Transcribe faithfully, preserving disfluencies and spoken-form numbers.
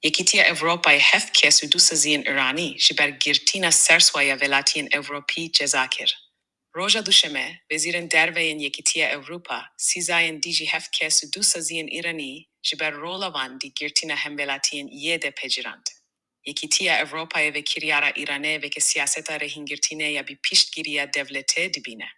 Yekîtiya Ewropayê heft kes û du seziyên Îranî ji ber girtina serswa ya welatiyên Ewropî ceza kir. Roja Duşeme, wezîrên derve yên Yekîtiya Ewropa, sîzayên dî jî heft kes û du seziyên Îranî ji ber rola wan di girtina hemwelatiyên yê de pejirand. Yekîtiya Ewropayê vê kiryara Îranê weke siyaseta rêhingirtînê ya bi piştgiriya dewletê dibîne.